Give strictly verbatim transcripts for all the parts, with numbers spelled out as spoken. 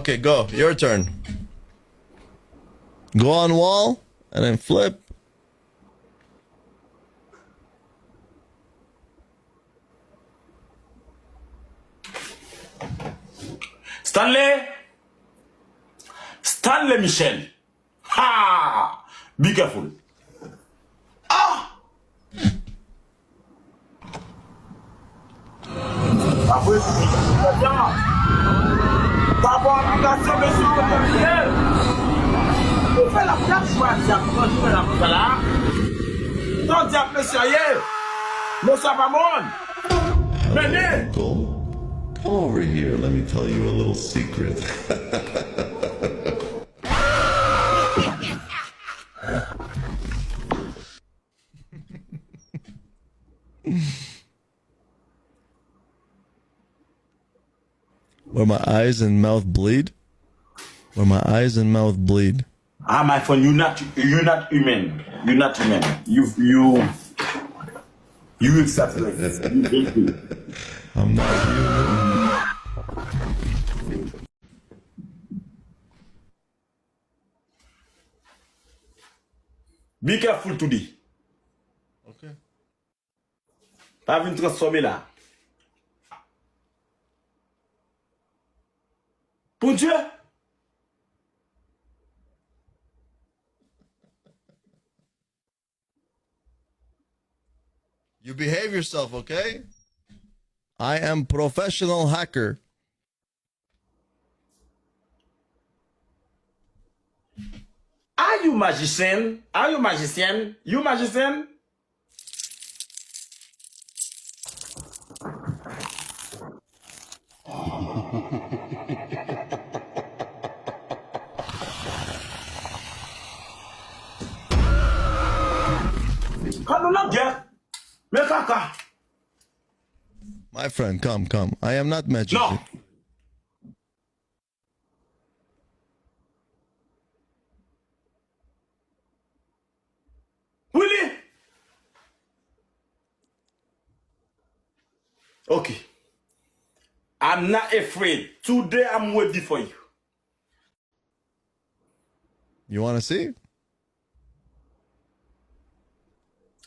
Okay, go. Your turn. Go on wall and then flip. Stanley! Stanley Michel! Ha! Be careful! Ah! Apre, pa bon aplikasyon, mesye, yo fè l ap jwe a dyab, pran jounen la konsa la. Tan dyab, mesye, ye. Mesye, pa bon. Mennen. Uncle, come over here. Let me tell you a little secret. Where my eyes and mouth bleed? Where my eyes and mouth bleed? Ah, my friend, you not, you not human. You not human. You, you, you extraterrestre. You very good. I'm not human. Be careful today. Okay. Pa vin transfòme la. Bondye! You behave yourself, okay? I am professional hacker. Are you magician? Are you magician? You magician? Kado nan gè. Men kaka. My friend, come, come. I am not magic. Non. Really? Okay. I'm not afraid. Today I'm ready for you. You wanna see?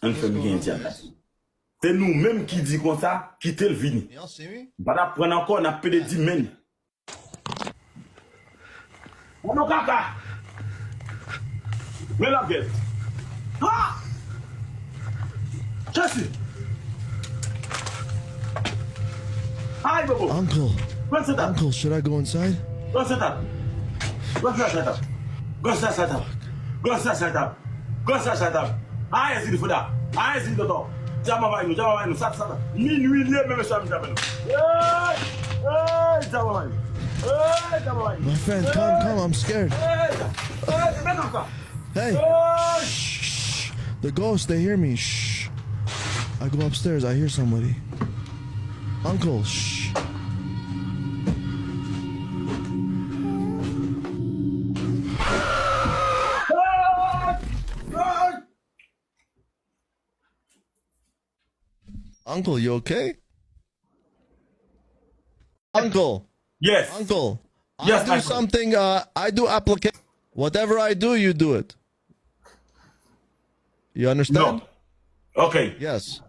Ann fè m gen dyab. Se nou menm ki di konsa, kite l vini. Y'all see me? M pa t ap pran l ankò, n ap pede di men. Mano kaka. Men lagèt. Ha! Jesse. Ay, bobo. Uncle. Pran setan. Uncle, should I go inside? Pran setan. Pran setan. Pran setan. Pran setan. Pran setan. Ay, esi di fouda. Ay, esi di toto. Djama bay nou, djama bay nou. Sat, sat. Minui liye, men mesye a, mesye a, men nou. Hey! Hey, djama bay nou. Hey, djama bay nou. My friend, come, come, I'm scared. Hey! Hey, men kaka. Hey! Hey! Shh, shh. The ghost, they hear me. Shh. I go upstairs, I hear somebody. Uncle, shh. Uncle, you okay? Uncle. Yes. Uncle. Yes, I do something, uh, I do applica-, whatever I do, you do it. You understand? No. Okay. Yes.